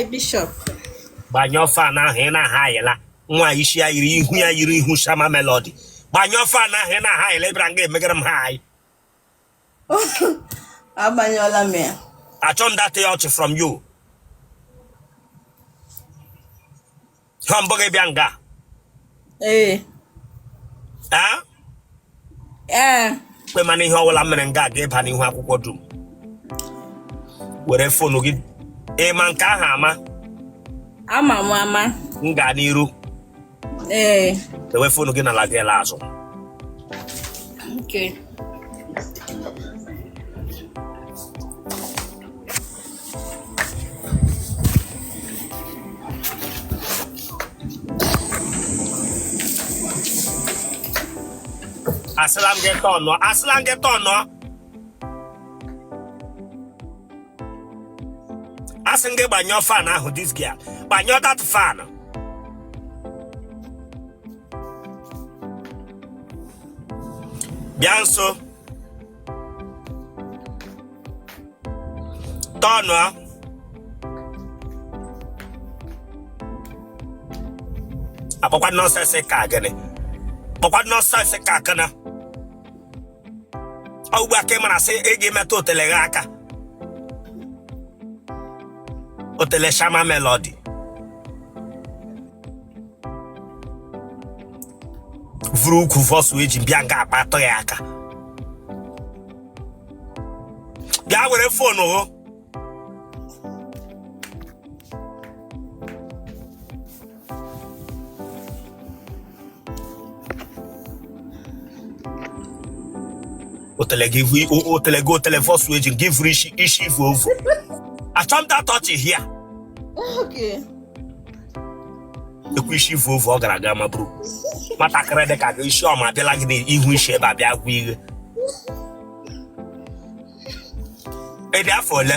Hi, Bishop. Gbanyụọ fan ahụ ị na-aha ayịla. Nwa isi ya yiri ihu ya yiri ihu Shama Melody. Gbanyụọ fan ahụ ị na-aha ayịla ịbịara nga emegara m ha anyị. Agbanyụọla m ya. Achọ m that ọchị from you. Ha mbụ gị bịa nga? Ee. Ee? Ee. Kwe mana ihe ọbụla mere nga ga-ịba n'ihu akwụkwọ dum. Were phone gị. Ị ma nke ahụ ama? Ama m ama. M gaa n'iru. Ee. Dewe phone gị n'ala gị ele azụ. Okay. Asịla m gị tọnụọ, asịla m gị tọnụọ. Asị m gị gbanyụọ fan ahụ, this girl. Gbanyụọ that fan. Bịa nso. Tọnụọ. Akpọkwa nonsense ka gịnị? Kpọkwa nonsense ka gịnị? Ọ ugbu a ka ị mara sị ị ga-emetụ otele gị aka. Otele Shama Melody. Vuru ukwu vọsụ eji bịa nga akpatụ ya aka. Bịa were phone hụ. Otele gị otele gị otele vọsụ eji gị vuru isi isi ivu ovu. Achọ m that touch here. Okay. Ekwu isi ivu ovu ọ gara aga ma bụrụ nwatakịrị dị ka gị isi ọma abịala gị n'ihu isi ebe a bịa gwa ihe. Ị dị afọ ole?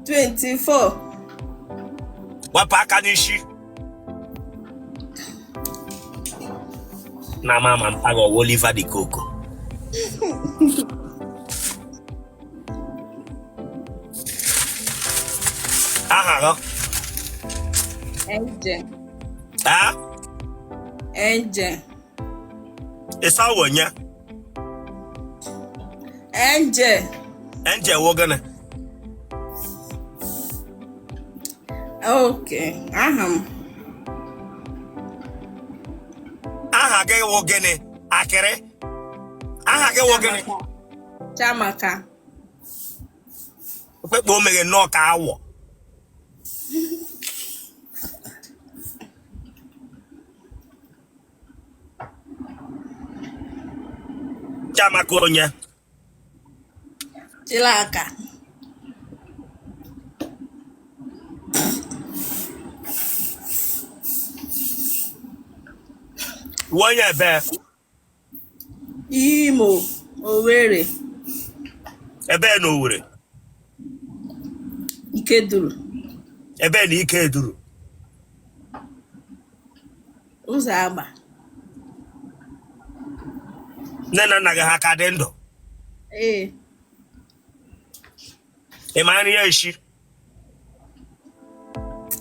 24. Wepụ aka n'isi na ama ama mpa gị ọwụ Oliver de Coque. Aha gị? Angel. Ah? Angel. Ịsa onye? Angel. Angel wụ gịnị? Okay, aha m. Aha gị wụ gịnị? Akịrị. Aha gị wụ gịnị? Chiamaka. Okpekpe o meghe nnọọ ka awọ. Chiamaka onye? Chilaka. Wụ onye ebe? Imo, Owerri. Ebe na Owerri? Ikeduru. Ebe na Ikeduru? Ụzọ Agba. Nne na nna gị ha ka dị ndụ? Ee. Ị ma nri ya eshi?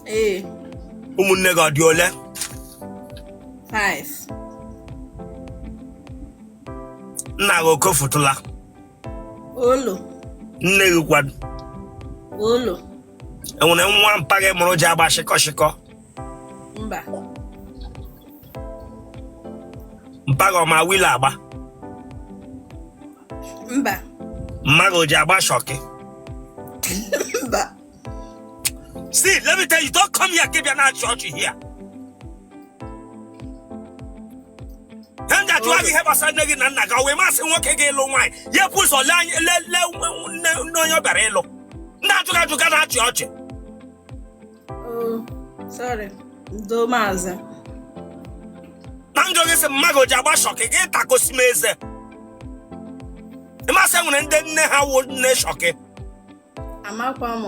Ee. Ụmụnne gị ọ dị ole? 5. Nna gị okofutụla? Olo. Nne gị kwa? Olo. Enwere nwa mpa gị mụrụ ji agba shịkọ shịkọ? Mba. Mpa gị ọ ma wheel agba? Mba. Mma gị o ji agba shọkị? Mba. See, let me tell you, don't come here give na church here. Ihe m ga-ajụwa gị ihe gbasara nne gị na nna gị, ọ wee masị nwoke gị ịlụ nwaanyị ya ebu ụzọ lee anya lee lee nne nne onye ọ bịara ịlụ. Ndị ajụghị ajụ ga na-achị ọchị. Oh, sorry. Ndo maazị. Na njọ gị sị mma gị o ji agba shọkị gị takosi m eze. Ịmasị nwere ndị nne ha wụ nne shọkị. Amakwa m.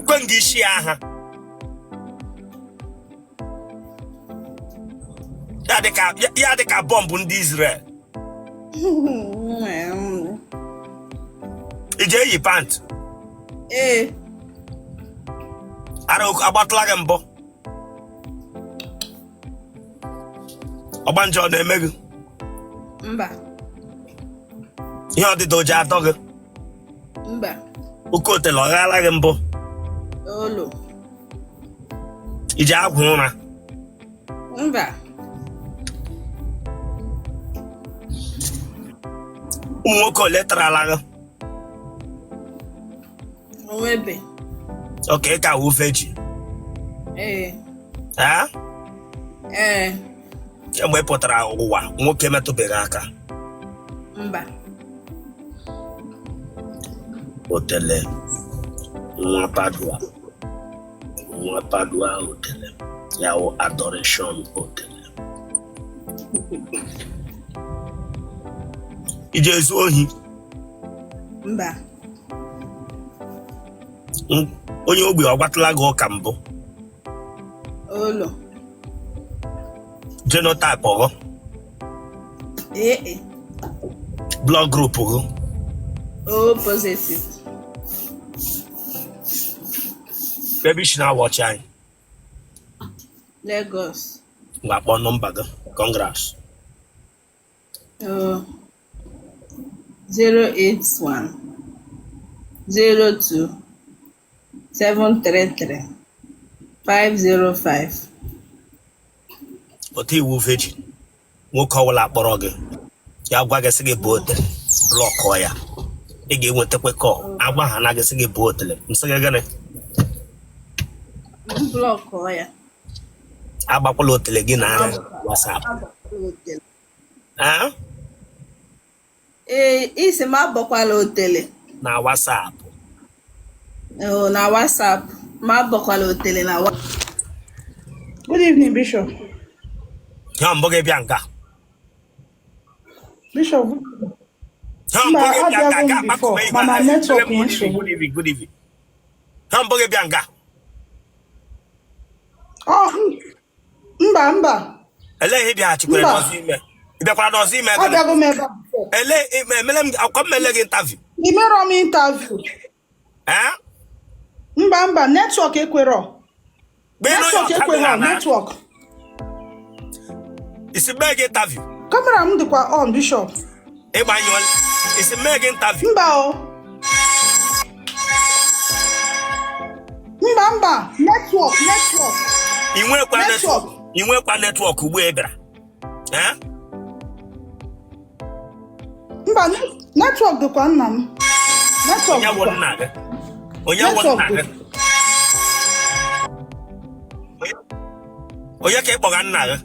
Kwe gị isi aha. Ya dị ka bọmbụ ndị Israel. I ji eyi pant? Ee. Ara agbatụla gị mbụ? Ọgbanje ọ na-eme gị? Mba. Ihe ọdịda o ji atọ gị? Mba. Oke otele ọ ghala gị mbụ? Olo. I ji agwụ ụra? Mba. Ụmụ nwoke ole tarala gị? Onwebe. Okay, ka wụ virgin? Ee. Ee? Ee. Kemgbe ị pụtara ụwa, nwoke metụbeghị aka? Mba. Otele nwa Padua, nwa Padua otele ya wụ adoration otele. I ji ezu ohi? Mba. Onye ogbi ọ gwatụla gị ụka mbụ? Olo. Genotype gị? AA. Blood group gị? O positive. Ebe i si na-awatch anyị? Lagos. Ngwa, kpọọ nọmba gị. Congrats. 081 02 733 505. Otu ị wụ virgin, nwoke ọbụla kpọrọ gị ya gwa gị sị gị bụ otele, blockụọ ya. Ị ga-enwetakwa call agwa ha na gị sị gị bụ otele, m sị gị gịnị? M blockụọ ya. Agbakwala otele gị na WhatsApp. Ah? Ee, ị sị m agbakwala otele. Na WhatsApp. Oh, na WhatsApp. M agbakwala otele na WhatsApp. Good evening, Bishop. Ya mbụ gị bịa nga? Bishop, Ya mbụ mba, gị bịa nga abịago ga m before, akpakọba mana network Good evening, nsogbu. good evening, good evening. Ya mbụ gị bịa nga? Oh, mba, mba, Elee ihe ị bịaghachikwere Mba. n'ọzọ ime? Ị bịakwara n'ọzọ ime gịnị? Abịago m ebe a before. Ele emele m akwa m mele gị interview? Ị merọ m interview. Eh? Mba, mba, network ekwerọ. Mgbe ị nụ Network ya ekwerọ, camera na network. ị sị mee gị interview? Camera m dịkwa on, Bishop. Ịgbanyụ, ị sị mee gị interview? Mba o. Mba, mba, network, network. Ị nwekwa Network. network? Ị nwekwa network ugbu a ị bịara? Eh? Mba, network dịkwa nna m. Network Onye wụ dịkwa. nna gị? Onye wụ Network nna gị? dị. Onye ka ị kpọga nna gị?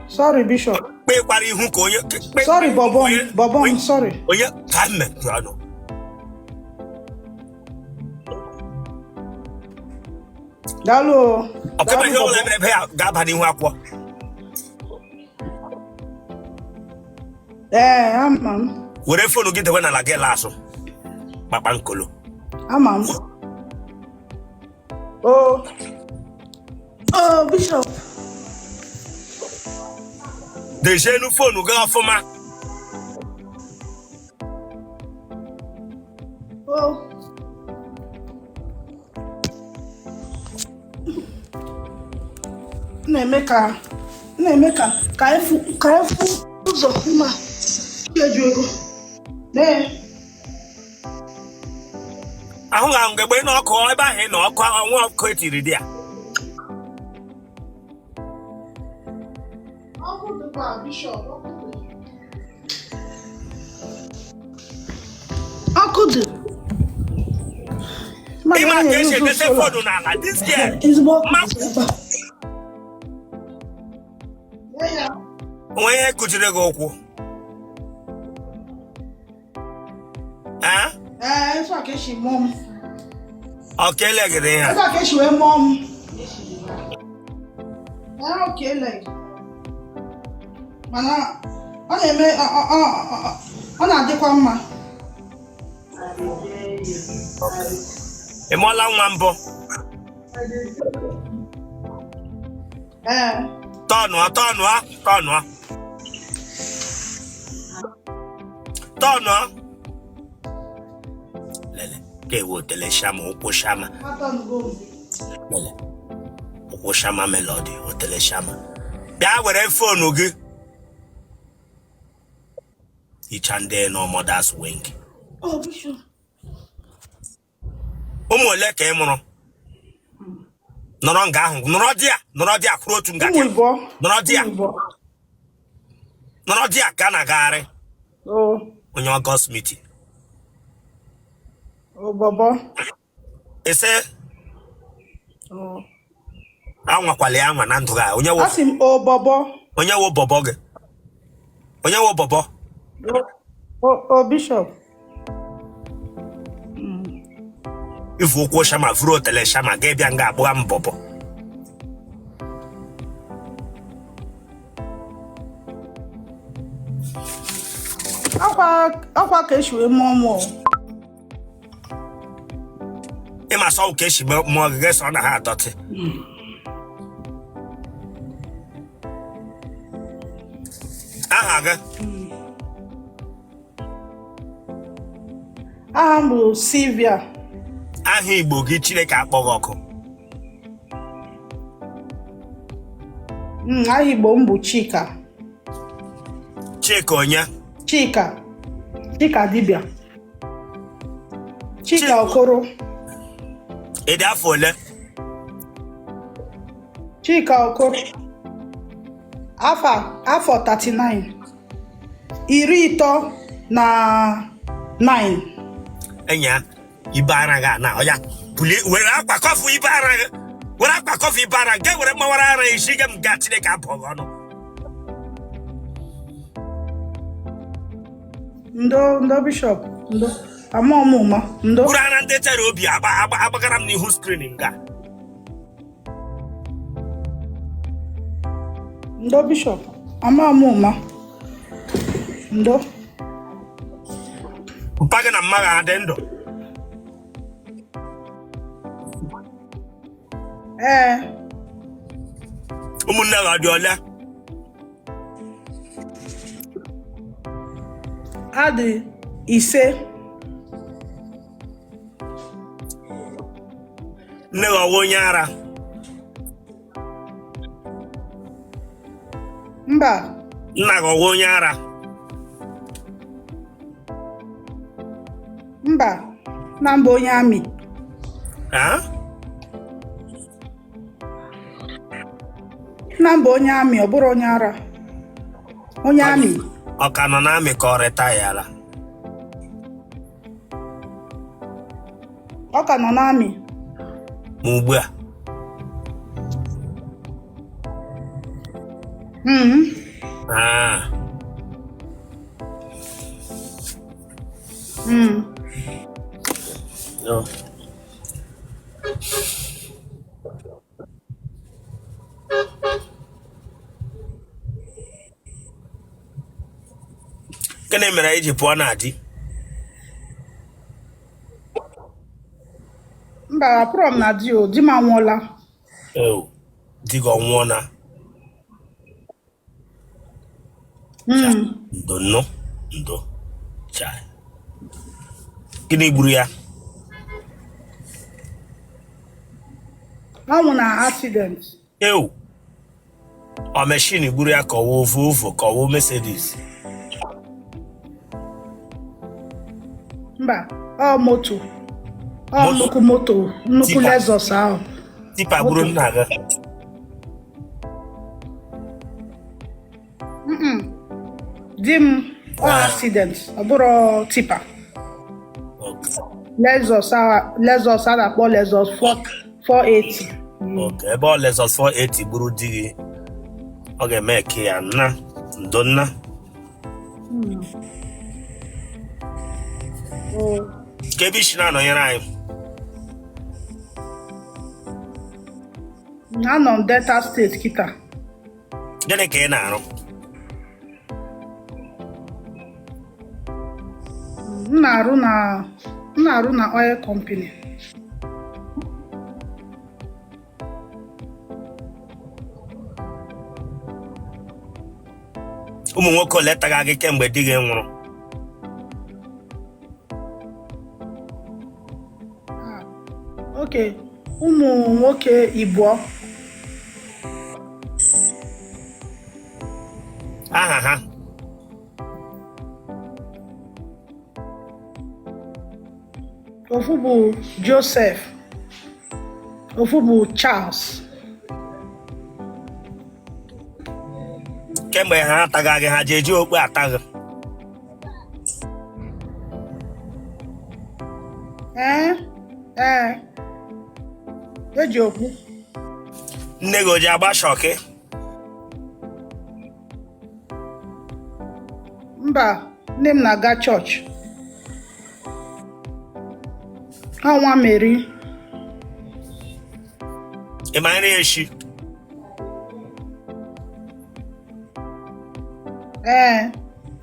Sorry, Bishop. Kpekwara ihu ka onye Sorry, Bobom. Bobom, sorry. Onye ka m mepere ọnụ? Daalụ o. Ọ kebe Daalụ, ihe ọbụla Bobom. mere ebe ya ga-aba n'ihu akwụkwọ. Ee, ama m. Were phone gị dewe n'ala gị laa azụ kpakpankolo. Ama m. O. Oh, Bishop. Dezienu phone gị ọfụma. O. M na-eme ka m na-eme ka efu ụzọ mma eju ego. Nee. Ahụ ga ahụ mgbe ị nọ ọkụ ebe ahụ ị nọ ọkụ ọnwa ọkụ etiri dị ya. Ọkụ dịkwa, Bishop, ọkụ dị. Ọkụ dị. Mmadụ Ịma a ka esi na-eyuzu edese solar. phone n'ala, this girl. Ezigbo ọkụ Ma- dị ebe a. Lee ya. Onwe ihe kụjiri gị ụkwụ? Eh? Ee, etu a ka esi mụọ m. Ọ ka elegịrị ihe a? Ebe a ka esi wee mụọ m. Ee, oke leg. Mana ọ na-eme ọ na-adịkwa mma. Ị mụọla nwa mbụ? Ee. Tọnụọ, tọnụọ, tọnụọ, tọnụọ. Ka ewe otele shama ụkwụ shama ụkwụ shama melody otele shama bịa were phone gị icha ndị nọ mothers wing. Oh, Bishop. Ụmụ ole ka ị mụrụ? Nọrọ nga ahụ, nọrọ di ya, nọrọ di ya, kwụrụ otu nga. Ụmụ ịbụọ. Nọrọ di ya. Ụmụ ịbụọ. Nọrọ di ya ka a na-agagharị. Oh, onye August meeting. Oh, bọbọ. Ese. Oh. Anwakwala ya anwa na ndụ gị a. Onye wo Asị m, oh, bọbọ. Onye wo bọbọ gị? Onye wo bọbọ? Oh, oh, Bishop. Ivu ụkwụ shama vuru otele shama ga bịa nga akpụgha m bọbọ. Akwa ka esi wee mụọ mụọ. Ịma sọ ka esi mụọ gị sọ na ha adọtị. Aha gị? Aha m bụ Sylvia. Aha Igbo gị Chineke akpọghị ọkụ. Aha Igbo m bụ Chika. Chika onye? Chika. Chika dibịa. Chika Okoro. Ị dị afọ ole? Chika Okoro. Afọ 39. 39. Enyi ya, ibe ara gị na ọya bulie were akwa cover ibe ara gị, were akwa cover ibe ara gị, were mmawara ara isi gị m ga Chineke abụọ gị ọnụ. Ndo, ndo Bishop, ndo. Ama ọmụma, ndo. Buru ara ndị chere obi agbagara m n'ihu screen nga. Ndo Bishop, ama ọmụma. Ndo. Mpa gị na mma gị adị ndụ? Ee. Ụmụnne gị ọ dị ole? Adị 5. Nne gị ọ wụ onye ara? Mba. Nna gị ọ wụ onye ara? Mba, nna m bụ onye amị. Nna m bụ onye amị, ọ bụrọ onye ara. Onye amị. Ọ ka nọ n'amị ka ọ retayala? Ọ ka nọ n'amị. Ma ugbu a? No. Gịnị mere i ji pụọ na di? Mba, apụrọ m na di o, di m anwụọla. Di gị ọ nwụọla? Ndo nnụ, ndo. Chai. Gịnị gburu ya? Ọ nwụ na accident. Ew. Ọ machine gburu ya ka ọ wụ Volvo ka ọ wụ Mercedes? Mba, ọ moto. Ọ nnukwu moto, nnukwu Lexus ahụ. Tipper gburu nna gị? Di m ọ accident, ọ bụrọ tipper. Lexus Lexus a na-akpọ Lexus 480. Okay, ebe ọ Lexus 480 gburu di gị, ọ ga-eme eke ya nna, ndo nna. Ka ebe i si na-anọnyere anyị? Anọ m Delta steeti kịta. Gịnị ka ị na-arụ? M na-arụ na oil company. Ụmụ nwoke ole taga gị kemgbe di gị nwụrụ? Okay, ụmụ nwoke ịbụọ. Aha ha? Ofu bụ Joseph, ofu bụ Charles. Kemgbe ha ataghị gị, ha ji eji okpu ata gị? Ee, eji okpu. Nne gị o ji agba shọkị? Mba, nne m na-aga chọọchị. Ọ nwa Meri. Ị ma nri eshi? Ee,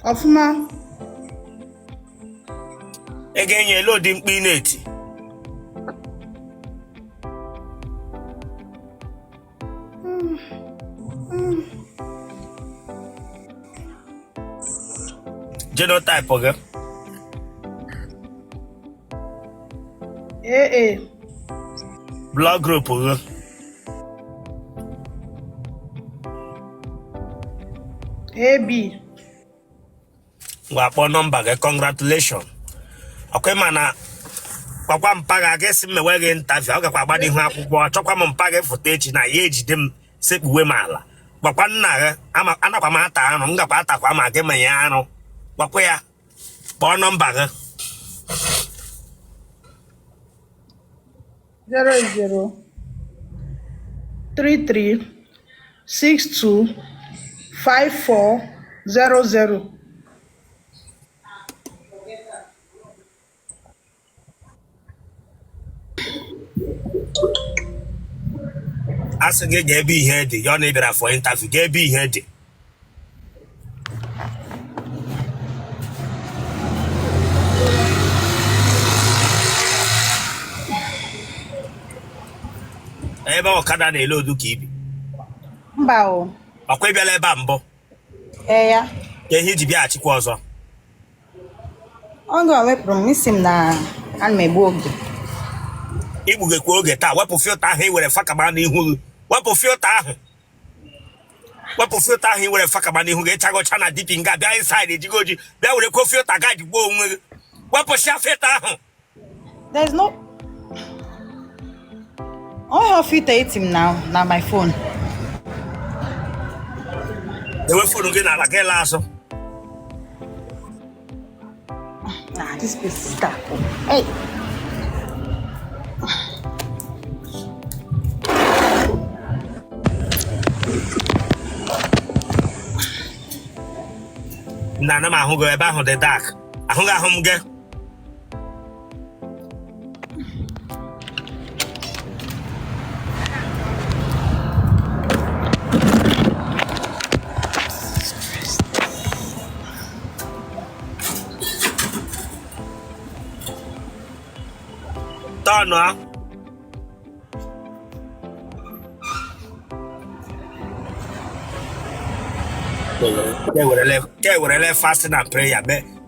ọfụma. Ị ga-enye ele ụdị mkpu ị na-eti? Genotype gị? AA. Blood group gị? AB. Ngwa, kpọọ nọmba gị. Congratulation. Ọkwa ịma na gwakwa mpa gị aga esi m mewe gị interview, ọ gakwa agba n'ihu akwụkwọ. Chọkwa m mpa gị foto echi na ya ejide m sekpuwe m ala. Gwakwa nna gị anakwa m ata arụ, m gakwa atakwa ma gị ma ya arụ. Gwakwa ya. Kpọọ nọmba gị. 00 33 62 54 00. A sị gị gaa ebe ihe dị ya, ọ na ị bịara for interview. Gaa ebe ihe dị. Ebe ọkada na-ele odu ka ibi? Mba o. Ọkwa ị bịala ebe a mbụ? Ee ya. Ka ihe iji bịaghachikwa ọzọ? Oge a wepụrụ m isi m na ana m egbu oge. Igbugekwa oge taa. Wepụ filter ahụ i were fakaba n'ihu gị. Wepụ filter ahụ, wepụ filter ahụ i were fakaba n'ihu gị. Ịchagọcha na DP nga bịa inside ejigo oji bịa were kwuo filter ga jigbuo onwe gị. Wepụsịa filter ahụ. There's no onweghị filter eti m na my phone. Ewe phone gị n'ala gị laa azụ. Nah, this place is dark. Hey. Na ana m ahụ gị ebe ahụ dị dark. Ahụghị ahụ m gị. Tọnụ a. Ke werele fasting and prayer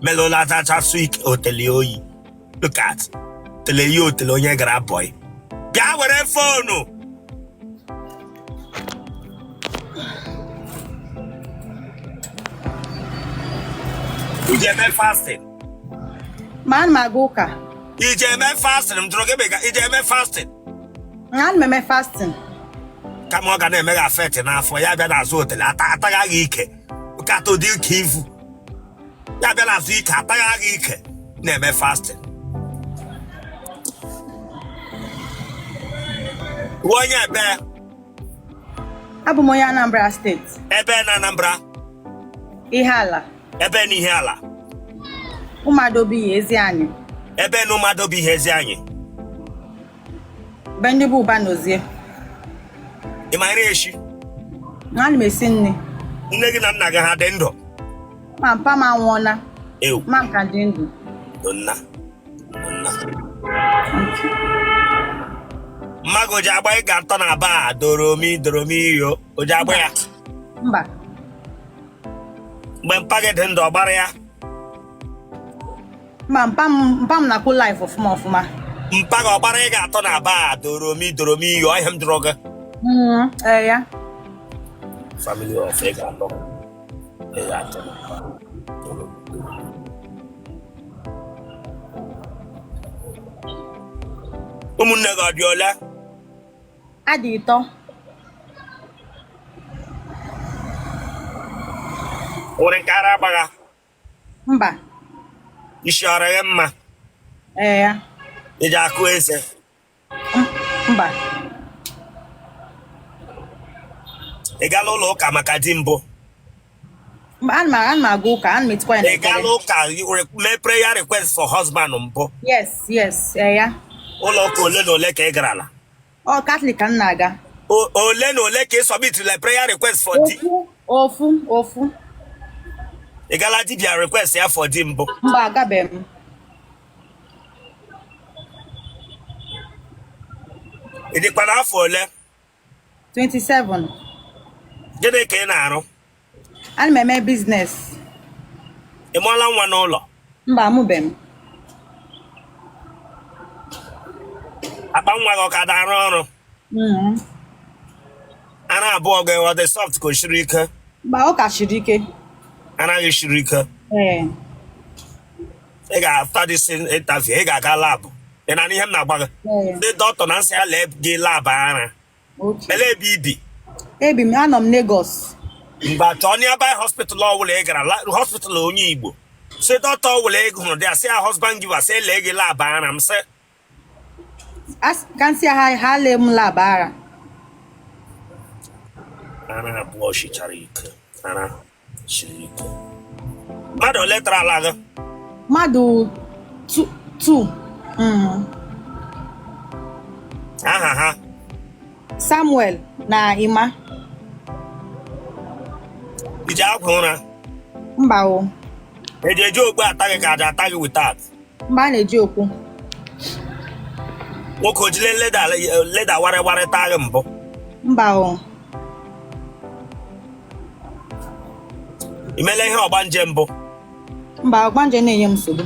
melụla tachasụ ike otele oyi. Look at tele yi otele onye gara boy. Bịa were phone. Iji eme fasting? Ma ana m aga ụka. Iji eme fasting? M jụrụ gị ma iji eme fasting. Ana m eme fasting. Kama ọ ga na-eme gị affect n'afọ ya bịa n'azụ otele atagha gị ike nke atọ dị ike ivu ya bịa n'azụ ike atagha gị ike na-eme fasting. Uwe onye ebe? Abụ m onye Anambra steeti. Ebe na Anambra? Ihiala. Ebe na Ihiala? Ụmụadaobi Eziani. Ebe na Ụmụadaobi ihe Eziani? Be ndị bụ ụba n'ozie. Ị ma nri eshi? Ana m esi nri. Nne gị na nna gị ha dị ndụ? Ma mpa m anwụọla. Ew. Ma m ka dị ndụ. Nna nna mma gị o ji agba ị ga-atọ na aba doromi doromi yo, o ji agba ya? Mba. Mgbe mpa gị dị ndụ, ọ gbara ya? Mba, mpa m na-akwụ live ọfụma ọfụma. Mpa gị ọ gbara ị ga-atọ na aba a doromi doromi yọọ ihe m jụrụ gị. Ee ya. Family of ị ga-atọ ị ga-atọ na aba doromi doromi. Ụmụnne gị ọ dị ole? Adị ịtọ. O nwere nke ara agbagha? Mba. Isi ọrọ gị mma? Ee ya. Ị ji akụ eze? Mba. Ị gala ụlọ ụka maka di mbụ? Mba, ana m aga ụka, ana m etikwa ya Ị n'ekpere. gala ụka mee prayer request for husband mbụ? Yes, ee ya. Ụlọ ụka ole na ole ka ị garala? Ọ Katọlik ka m na-aga. Ole na ole ka ị submitila prayer request for di? Ofu, ofu, ofu. Ị gala dibia request ya for di mbụ? Mba, agabeghị m. Ị dịkwa n'afọ ole? 27. Gịnị ka ị na-arụ? Ana m eme biznes. Ị mụọla nwa n'ụlọ? Mba, amụbeghị m. Akpa nwa gị ọ ka na-arụ ọrụ? Mm. Ara abụọ gị ọ dị soft ka o siri ike? Mba, ọ ka siri ike. Ara gị siri ike? Ee. Ị ga after this interview ị ga-aga lab. Ị na-anụ ihe m na-agwa gị? Ndị dọkịta na nsị ya lee gị lab ara. Ele ebe i bi? Ebi m, anọ m Lagos. Mba, chọọ nearby hospital ọbụla ị gara, hospital onye Igbo. Sị dọkịta ọbụla ị hụrụ dị ya, sị ya husband giver, sị lee gị lab ara m sị. Ka m sị ha ha lee m lab ara. Ara abụọ shichara ike. Ara shiri ike. Mmadụ ole tara ala gị? Mmadụ two. Aha ha? Samuel na Ima. I ji agwụ ụra? Mba o. Eji eji okpu ata gị ka aja ata gị without? Mba, a na-eji okpu. Nwoke o jile leda leda warịwarị taa gị mbụ? Mba o. I meela ihe ọgbanje mbụ? Mba, ọgbanje na-enye m nsogbu.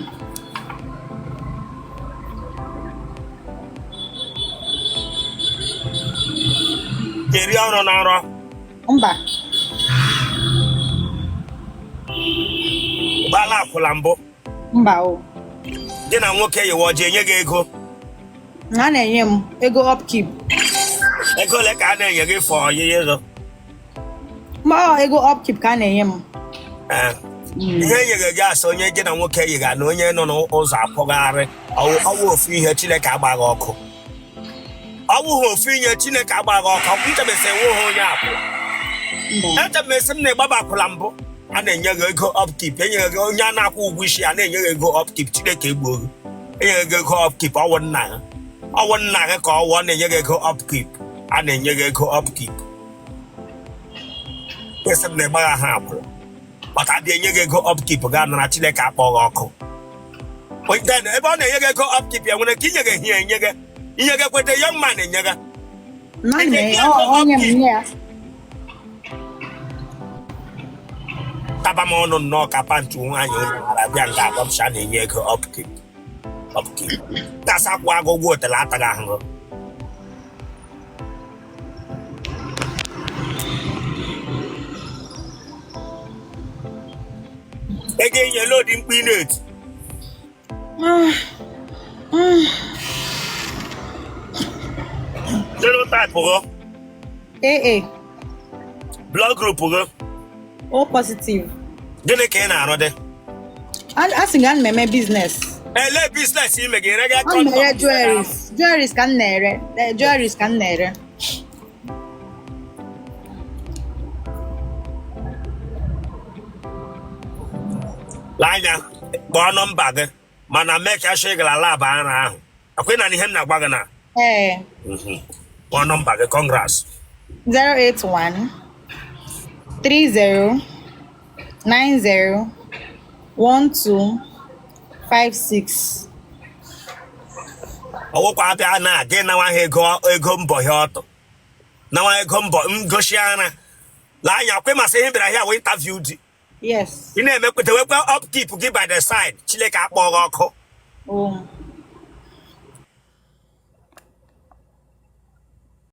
Eri ọrụ na nrọ? Mba. Gbala akwụla mbụ? Mba o. Gị na nwoke yiwe ọ ji enye gị ego? A na-enye m ego upkeep. Ego ole ka a na-enye gị for oyiyi ego? Ma ọ ego upkeep ka a na-enye m. Ihe enyeghị gị asị onye gị na nwoke yiga na onye nọ n'ụzọ akwụgharị ọwụ ofu ihe Chineke agbaghị ọkụ. Ọwụghị ofu ihe Chineke agbaghị ọkụ. Nchebesi enweghị onye akwụla. Echebesi m na ịgbaba akwụla mbụ. A na-enye gị ego upkeep, enyeghị gị onye a na-akwụ ụgwọ isi a na-enye gị ego upkeep. Chineke egbuo gị. Enyeghị gị ego upkeep, ọwụ nna gị. Ọwụ nna gị ka ọwụ ọ na-enye gị ego upkeep. A na-enye gị ego upkeep. Esi m na ịgbagha ha akwụla maka abịa enye gị ego upkeep ga nara Chineke akpọ gị ọkụ. Then ebe ọ na-enye gị ego upkeep ya nwere ka inye gị ihe enye gị inye gị kweta young man enye gị. Taba m ọnụ nnọọ ka pantị nwaanyị onye ara bịa nga agwa m sha na-enye ego upkeep upkeep kasa kwụ agụ ụgwọ otele ataghị ahụhụ. Ego enye lodi mkpu ị na-eti. Genotype gị? AA. Blood group gị? O positive. Gịnị ka ị na-arụ dị? A sị gị ana m eme biznes. Ele biznes ime gị ere gị? Ana m ere jewelries. Jewelries ka m na-ere. Jewelries ka m na-ere. Lee anya kpọọ nọmba gị mana mee ka ị gara lab ara ahụ akwa ị na ihe m na-agwa gị na Ee. Kpọọ nọmba gị, congrats. 081 30 90 12 56. Ọwụkwa abịa na gị nawa ha ego ego mbọ ya ọtọ nawa ego mbọ ngosi ara. Lee anya kwe masị ihe bịara here wee interview di. Yes. Ị na-emekweta wekwa upkeep gị by the side. Chineke akpọ gị ọkụ. Oh.